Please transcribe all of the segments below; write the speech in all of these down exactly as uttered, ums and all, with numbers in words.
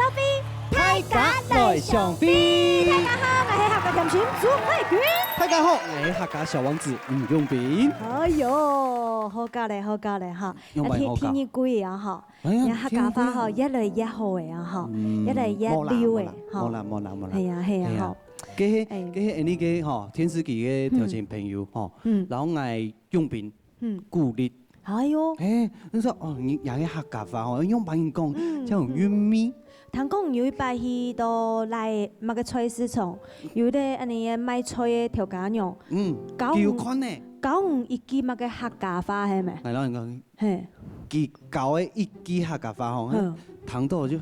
大家來相會。大家好，𠊎係客家甜心朱慧君。大家好，𠊎係客家小王子吳永斌。哎喲，好佳咧，好佳咧哈！用白好佳。啊，第，第二季啊哈，哎呀，你看客家話哈，第二季。越來越好誒啊哈，嗯，越來越溜誒哈。無啦，無啦，無啦，無啦。係啊，係啊，係啊。吼。該係，哎。該係恁呢个吼，電視機个條件朋友吼，嗯。嗯。然後𠊎永斌 嗯。鼓勵。哎喲。哎，你說，哦，你，你个客家話吼，用白話講，嗯，才有韻味。嗯。聽講有一擺去到來麼个菜市場，有一個恁呢个賣菜个頭家娘，嗯，教你，佢有看呢。教你一句麼个客家話，係無？來，讓你講。嘿。佢教个一句客家話吼，嗯。聽到就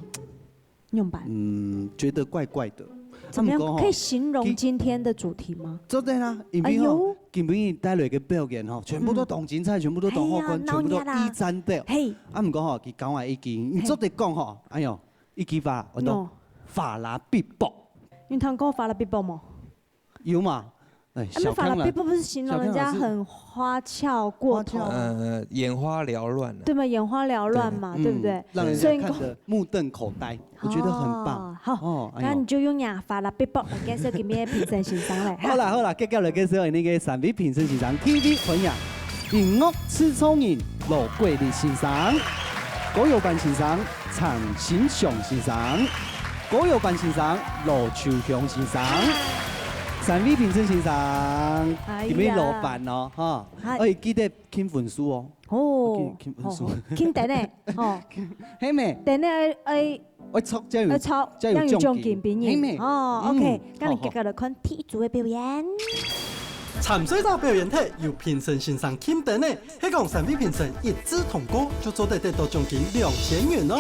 仰般？嗯，覺得怪怪的。怎麼樣？啊，毋過吼，可以形容今天的主題嗎？做得啊，因為吼，哎喲。今晡日帶來个表演吼，全部都當精彩，嗯。全部都當好看，哎呀，全部都鬧熱啦。一讚到。嘿。啊，毋過吼，佢講話已經，你做得講吼，哎喲，一句話，我都，喏。法拉比博。你聽過法拉比博無？ 有嘛？哎，啊，那小康人，法拉比博不是形容人家很花俏過頭？花俏。呃，眼花繚亂了。對嘛，眼花繚亂嘛，對，對不對？嗯，讓人家看得目瞪口呆，所以你講，我覺得很棒。哦，好，哦，哎喲。那你就用你法拉比博來介紹今天的評審先生嘞。好啦，好啦，接下來介紹那個三位評審先生，第一位歡迎音樂製作人羅國立先生，歌謠班先生 陳新祥先生、歌謠班先生、羅秋香先生、三位評審先生，哎呀。你們老闆哦，哈，哎。哎，記得撳分數哦。哦，記得撳分數。哦，撳等呢，哦。係咩？等呢，哎，愛戳才有，愛戳，才有獎金。才有獎金分你。係咩？哦，嗯，OK，該你好，好。接下來看第一組的表演。參賽者表演忒，由評審先生撳等呢。 係講三位評審一致通過，就做得得到獎金兩千元哦。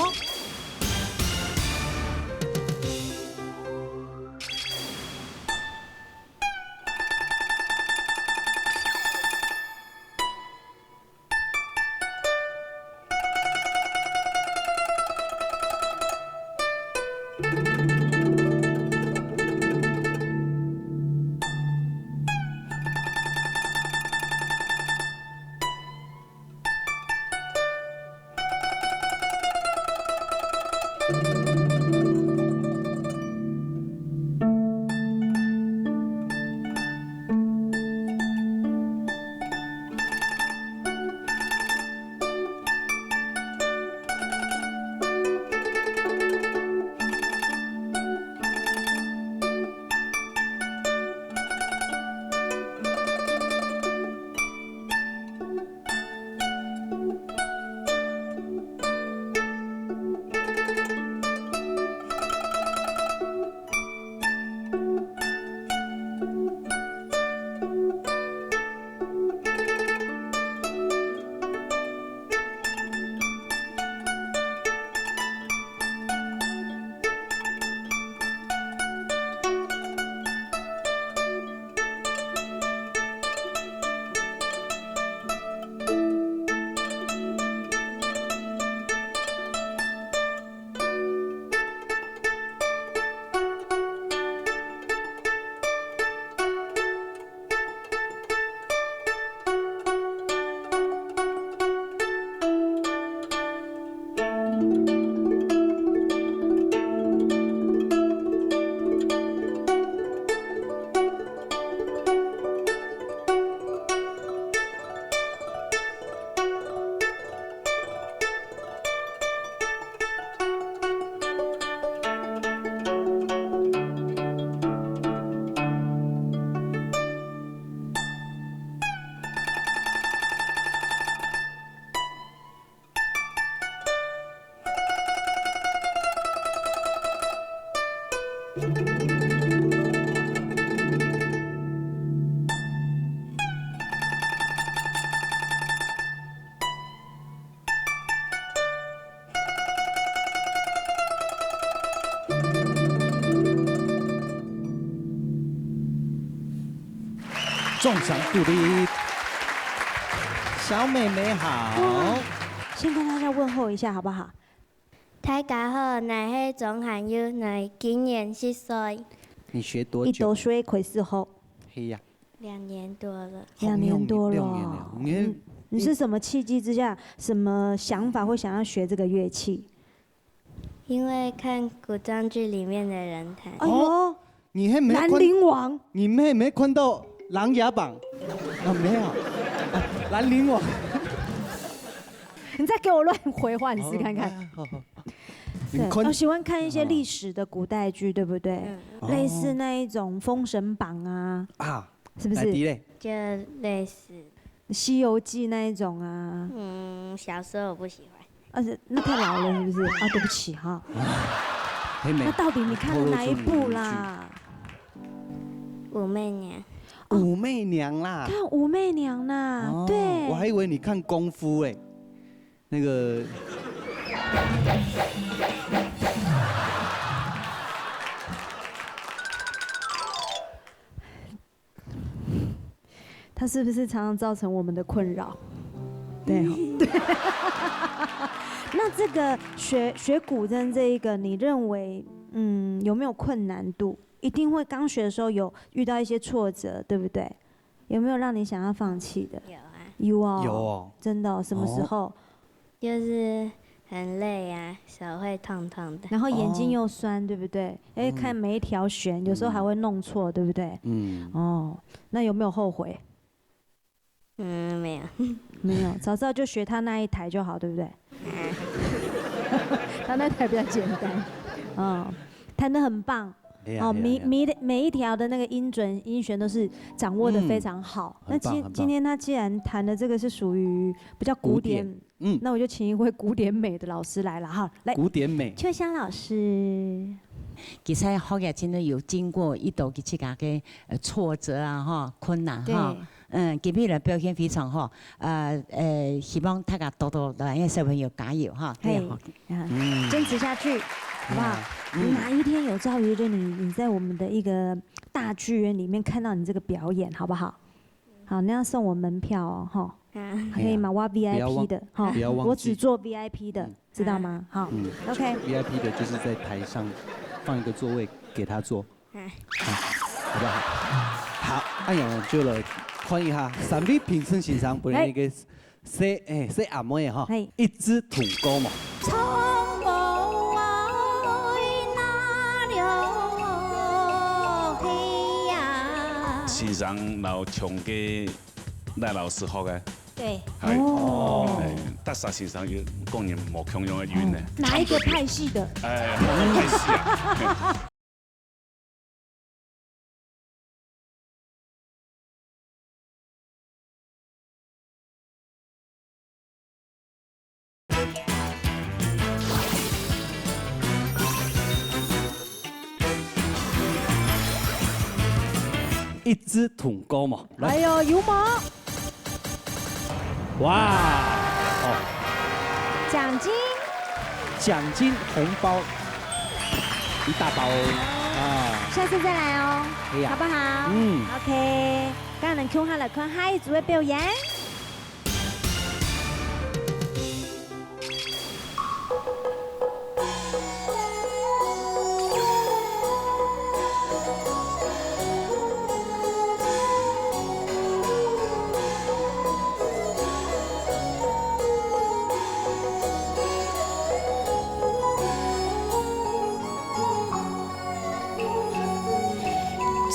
掌聲鼓勵。小妹妹好。哇，先跟大家問候一下好不好？大家好，𠊎係鍾涵佑，𠊎今年十歲。你學多久？你多歲開始學？係啊。兩年多了。兩年多了。兩年了。你，嗯，你是什麼契機之下，什麼想法會想要學這個樂器？因为看古装剧里面的人弹。哎呦，哦，你还没看，兰陵王。你没，没看到琅琊榜？啊，没有。啊，兰陵王。你再给我乱回话，你试看看。哦，好，好，好。你对，看，我喜欢看一些历史的古代剧，对不对？嗯。哦。类似那一种《封神榜》啊，啊，是不是？哪滴嘞？就类似。《西游记》那一种啊。嗯，小时候我不喜欢。啊，是，那太老了，是不是？啊，对不起哈。黑妹，那到底你看了哪一部啦？武媚娘。哦。武媚娘啦。看武媚娘啦，哦，对。我还以为你看功夫欸。那个，它是不是常常造成我们的困扰？对哦。那这个学，学古筝这一个，你认为，嗯，有没有困难度？一定会刚学的时候有遇到一些挫折，对不对？有没有让你想要放弃的？有啊。有哦。有哦。真的哦，什么时候？哦。就是很累啊，手会痛痛的。然后眼睛又酸，哦。对不对？哎，嗯。看每一条弦，有时候还会弄错，对不对？嗯。哦，那有没有后悔？嗯，没有。没有，早知道就学他那一台就好，对不对？嗯。他那台比较简单。嗯，弹得很棒。哎呀，哦，哎呀，哎呀。每，每，每一条的那个音准、音弦都是掌握得非常好。嗯，那今，很棒，很棒。今天他既然弹的这个是属于比较古典，古典，嗯。那我就请一位古典美的老师来了哈。来，古典美。秋香老师。其實學也真的有經過一道佢自家个，呃，挫折啊，哈，困難哈。對。嗯，今日的表現非常好，呃，呃，希望大家多多來，小朋友加油哈。嘿，對哈。啊，嗯。堅持下去，好不好？嗯。哪一天有朝一日你，你在我們的一個大劇院裡面看到你這個表演，好不好？好，那要送我門票哦，哈。啊。可以嗎？我要不要忘，V I P的，哈。不要忘記。我只坐V I P的，嗯。知道嗎？好，嗯。OK。V I P的就是在台上放一個座位給他坐。哎。啊，好不好？好，恁樣就來看一下三位評審先生分你个細，哎，細阿妹哈，嘿。一支同歌嘛。唱無愛哪了去呀。先生老唱个 賴老師學个。對。係。哦。哎，達沙先生有個人無共樣个韻呢。哪一個派系的？哎，無共派系啊。一支同歌嘛，來。哎喲，有無？哇，哦。獎金。獎金紅包一大包哦，啊。下次再來哦，哎呀。好不好？嗯。OK，該𠊎等共下來看下一組个表演。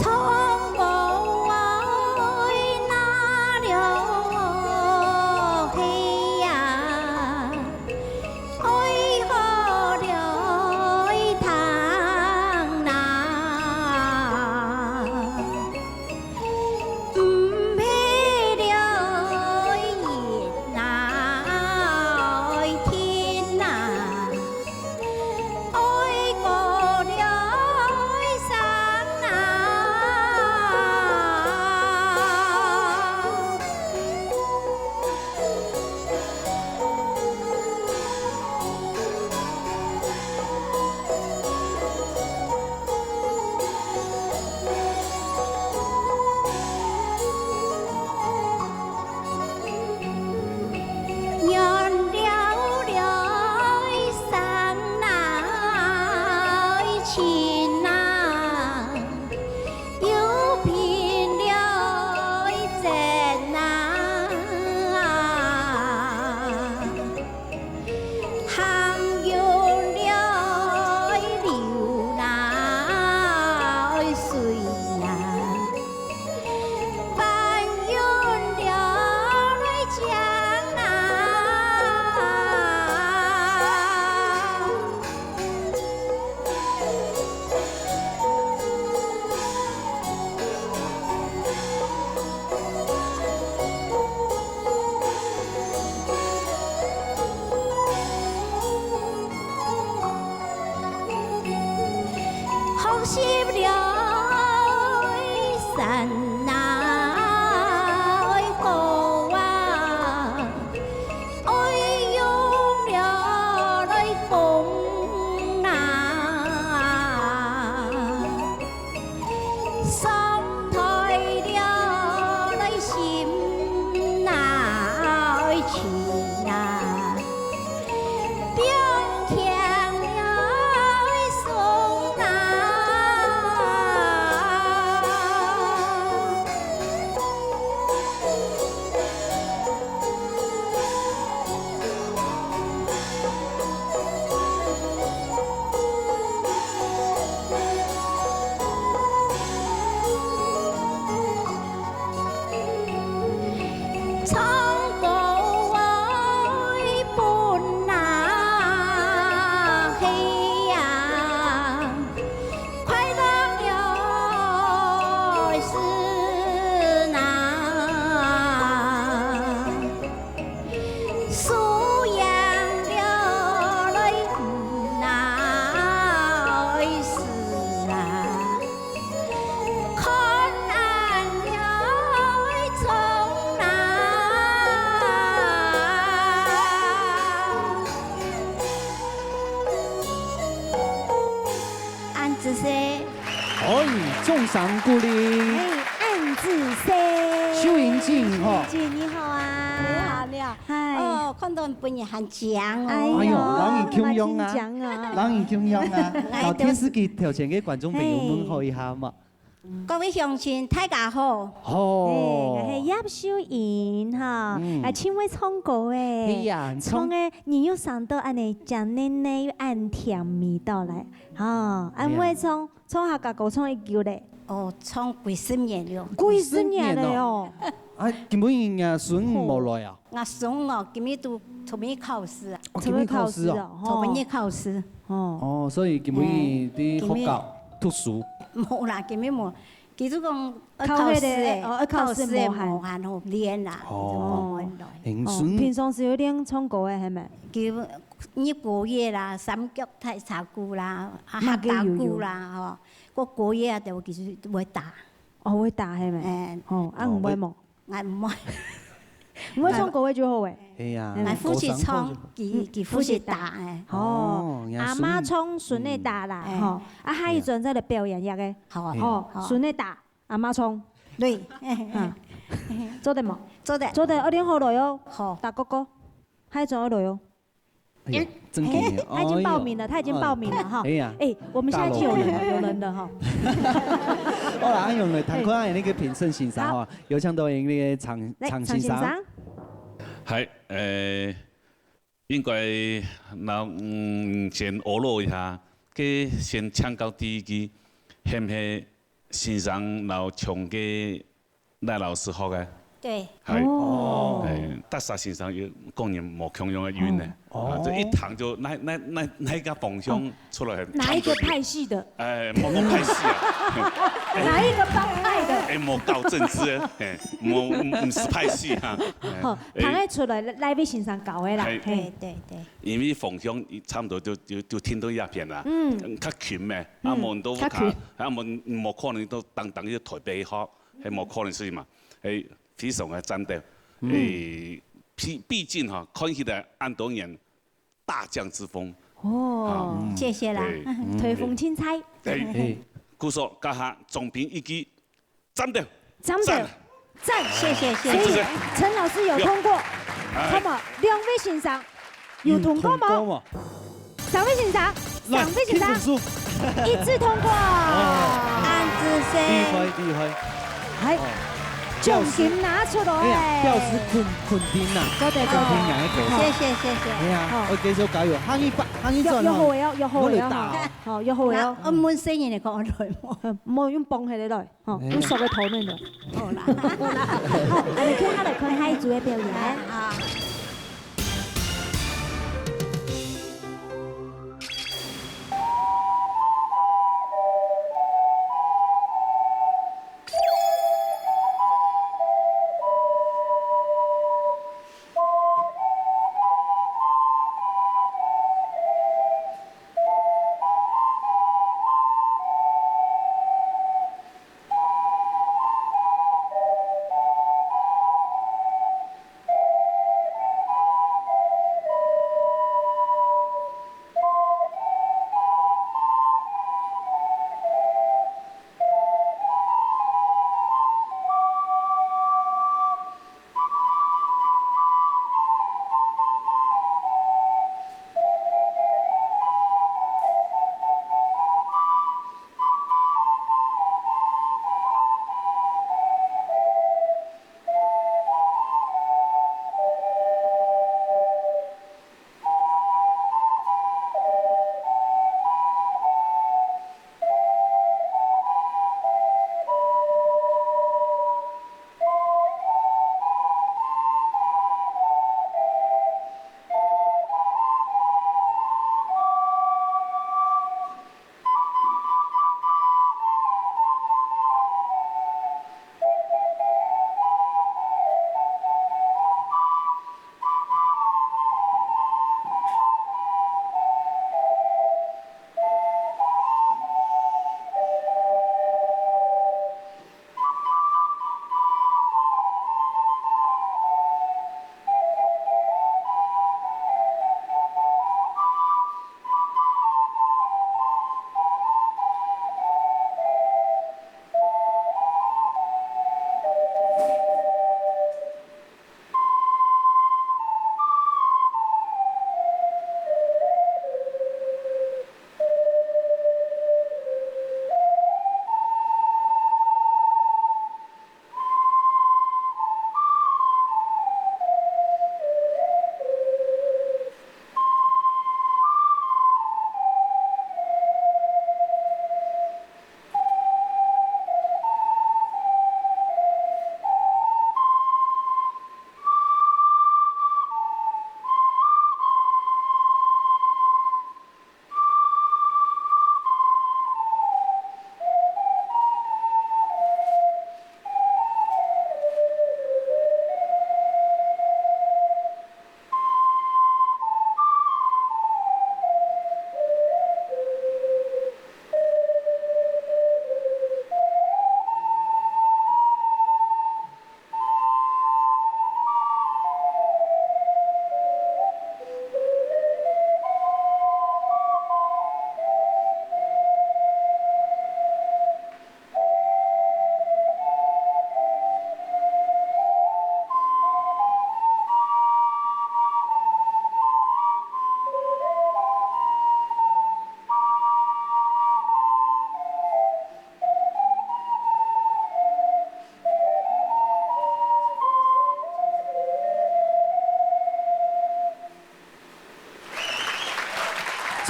唱无爱哪了唱歌會分啊，嘿呀，快樂了是那，輸贏了來那，是啊。 看俺了冲啊！恁仔細。哎，掌聲鼓勵。哎，恁仔細。秀英姐，你好。秀英姐，你好啊。你好，你好。嗨。哦，看到你本人還靚哦。哎喲，哎喲，人人共樣啊。還真靚啊。人人共樣啊。哎，摎電視機頭前个觀眾朋友問好一下嘛。 各位鄉親，大家好。好。哎，𠊎係葉秀英哈，嗯。啊，盡會唱歌誒。係呀，唱，唱个你又想到恁呢，講恁呢又恁甜味道來，哈，恁會唱，唱客家歌唱幾久咧？哦，唱幾十年了。幾十年了喲。啊，今晡日若孫無來啊？ 𠊎孫哦，今日都出門考試啊。哦，今日考試哦。出門考試哦，吼。出門考試。哦。哦，所以今晡日在學校讀書。哎，今日無啦，今日無。佢就講愛考試誒，考試誒，哦，愛考試誒，愛考試無閒。無閒好練啦，哦。就無閒來。哦，平常時有練唱歌誒，係無？佢入歌仔啦，三腳踏茶鼓啦，啊，客家鼓啦，吼，過歌仔啊，就佢就會打。哦，會打係無？哎。哦，啊，毋會無？ 𠊎毋會。毋會唱歌个就好誒。係啊，𠊎負責唱，佢，佢負責打誒。哦，哦，阿媽唱，孫仔打啦，嗯。吼。啊，下一轉再來表演一個。好啊。吼，好。孫仔打，阿媽唱。對。哈。做得無？做得。做得，愛練好來哦。好。打勾勾，下一轉愛來哦。 哎喲，真緊耶。哎，他已經報名了，哎喲。他已經報名了哈。哎呀，哎，我們現在就有人了，大佬。有人了哈。好啦，恁樣來，聽看下那個評審先生哈，好。有請到那個常，來，常先生。常先生。係，呃，應該，那，嗯，先學了一下，該先請教第一句，係毋係先生摎唱歌 賴老師學个。對。係。哦。哎，逐儕先生有個人無共樣个韻呢。哦。啊，這一聽就哪，哪，哪，哪一個方向出來，哦，哪一個派系的？哎，無，無派系啊。哪一個幫派的？哎，無搞政治个，哎，無，毋，毋係派系哈。好，哎，聽得出來，哪位先生教个啦。哎。嘿。對，對，對。因為方向差不多就，就，就聽到這片啦。嗯。較近咩，啊，嗯，無都較近。啊，無，無可能都當，當去台北學。 係無可能事情嘛，係非常个讚的。嗯。誒，畢，畢竟哈，看起來恁多年大將之風。哦，啊，謝謝啦。對。嗯。推風欽差。對。哎。故所，這下總評一句，讚的。讚的。讚。讚，謝謝，謝謝。所以，陳老師有通過。有。哎。那麼，兩位先生， 有通過無？有通過無？三位先生，來，三位先生，請分數。一致通過。哦。恁仔細。厲害，厲害。哎，哦。獎金拿出來。哎呀，表示肯，肯定啦。做得，做得。肯定啊，那個。謝謝，謝謝。哎呀，好。愛繼續加油，下一把，下一轉哦。有，有好个哦，有好个哦。我來打哦。好，有好个哦。那，呃，問細人个講，來無？呃，無用幫佢个來。 吼，哎。用手个頭那个。好啦，好啦。好，我們接下來看下一組个表演。啊。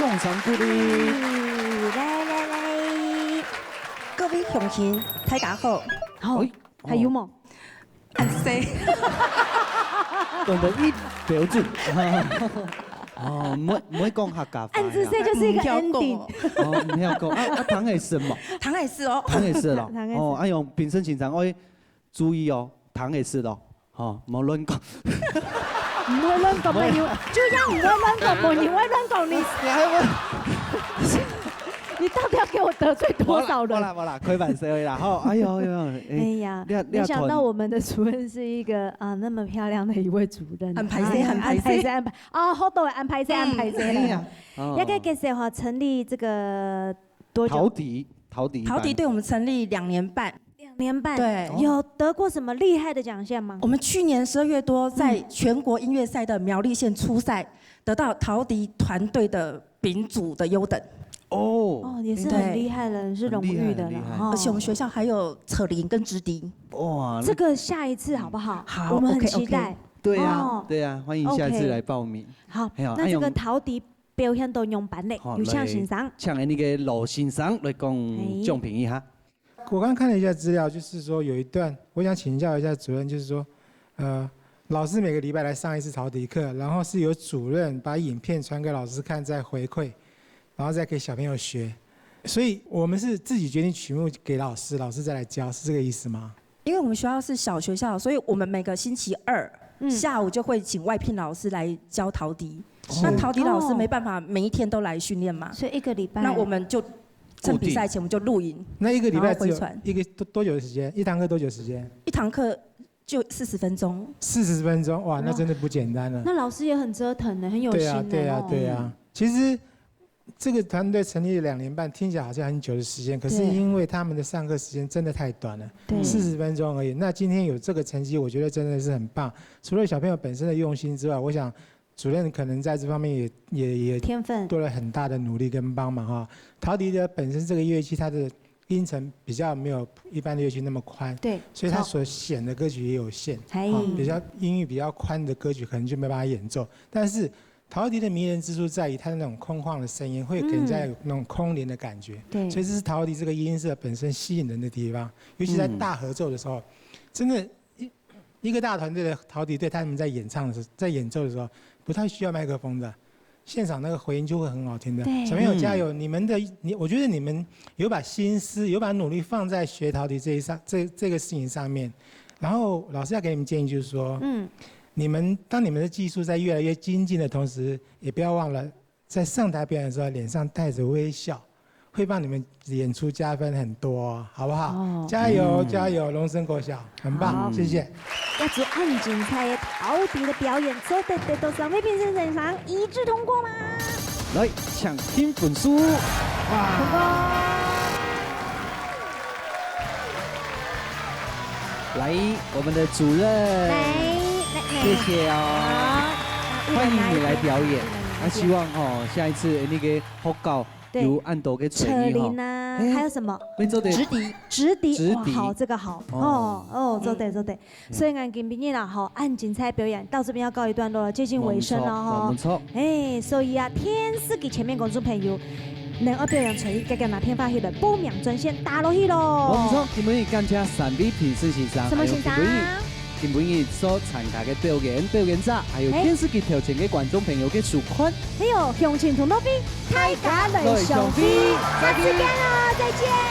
掌聲鼓勵。來來來，各位鄉親，大家好。好，哎，還有無？恁細。短短一標準。哦，毋會，毋會講客家話呀。恁仔細就是一個嗯，毋曉講哦。ending。哦，毋曉講。啊，啊，糖會食無？糖會食哦。糖會食咯。糖會食。哦，哎喲，評審先生，哎，注意哦，糖會食咯。吼，莫亂講。毋會亂講，朋友，就像毋會亂講，朋友會亂講你。來，我你到底要給我得罪多少人？無啦，無啦，無啦，開玩笑的啦，吼，哎喲，哎喲，哎，哎呀，你，你沒想到我們的主任是一個，啊，那麼漂亮的一位主任。很歹勢，哎，很歹勢。很歹勢，很歹，哦，好多人很歹勢，很歹勢。嗯，哎呀，哦。這個其實哈，成立這個多久？陶笛，陶笛班。陶笛隊我們成立兩年半。兩年半。對。有得過什麼厲害的獎項嗎？我們去年十二月多在嗯。全國音樂賽的苗栗縣初賽，得到陶笛團隊的丙组的优等。哦。哦，也是很厲害了，对。是荣誉的了，很厉害，很厉害。哈。而且我们学校还有扯铃跟直笛。哇，那这个下一次好不好？好，我们很期待。OK，OK。对啊，哦。对啊，欢迎下次来报名。OK。好，哎呀，那这个陶笛表现到样般嘞？哎呀，好，有请先生。来，请那个罗先生来讲，嘿。讲评一下。我刚看了一下资料，就是说有一段，我想请教一下主任，就是说，呃，老师每个礼拜来上一次陶笛课，然后是由主任把影片传给老师看，再回馈，然后再给小朋友学。所以我们是自己决定曲目给老师，老师再来教，是这个意思吗？因为我们学校是小学校，所以我们每个星期二嗯。下午就会请外聘老师来教陶笛。是。那陶笛老师没办法每一天都来训练嘛，哦。所以一个礼拜。那我们就趁比赛前我们就录影，那一个礼拜只有然后回传。一个多，多久的时间？一堂课多久时间？一堂课就四十分钟。四十分钟，哇，那真的不简单了。那老师也很折腾呢，很有心呢，对啊，对啊，哦。对啊。其实这个团队成立两年半，听起来好像很久的时间，可是对。因为他们的上课时间真的太短了，对。四十分钟而已。那今天有这个成绩，我觉得真的是很棒。除了小朋友本身的用心之外，我想主任可能在这方面也，也，也天分。做了很大的努力跟帮忙哈。陶笛的本身这个乐器，它的音程比较没有一般的乐器那么宽，对，所以它所选的歌曲也有限，嘿。啊，比较音域比较宽的歌曲可能就没办法演奏。但是陶笛的迷人之处在于它的那种空旷的声音，会给人家有那种空灵的感觉。嗯。对。所以这是陶笛这个音色本身吸引人的地方，尤其在大合奏的时候，嗯。真的，一，一个大团队的陶笛队，他们在演唱的时候，在演奏的时候，不太需要麦克风的，现场那个回音就会很好听的。对。小朋友加油，嗯。你们的，你，我觉得你们有把心思，有把努力放在学陶笛这一上，这，这个事情上面。然后老师要给你们建议，就是说，嗯。你们，当你们的技术在越来越精进的同时，也不要忘了，在上台表演的时候，脸上带着微笑，会帮你们演出加分很多，好不好？哦。加油，嗯。加油，龙森国小，很棒，好。谢谢。一组恁精彩的陶笛的表演，做得得到三位评审先生一致通过吗？来，请评分数。哇。通过。来，我们的主任。来，来，来。谢谢哦。好。欢迎你来表演。谢谢。啊，希望哦，下一次，诶，那个学校对。有恁多个才艺吼。扯铃啊，哎呀，还有什么？要做得直笛。直笛，直笛。哇，好，这个好。哦。哦，哦，做得，做得。嗯。所以俺今晡日啦，吼，恁精彩表演到这边要告一段落了，接近尾声了吼。没错，没错。哎，所以啊，电视机前面观众朋友，能够表演才艺，赶紧拿电话起来，报名专线打落去咯。没错，今晡日感谢三位评审先生，什么先生？还有今晡日 今晡日所参加个表演，表演者，还有电视机头前个观众朋友个收看。还有乡亲同乐会，大家来相会。下次见哦，再见。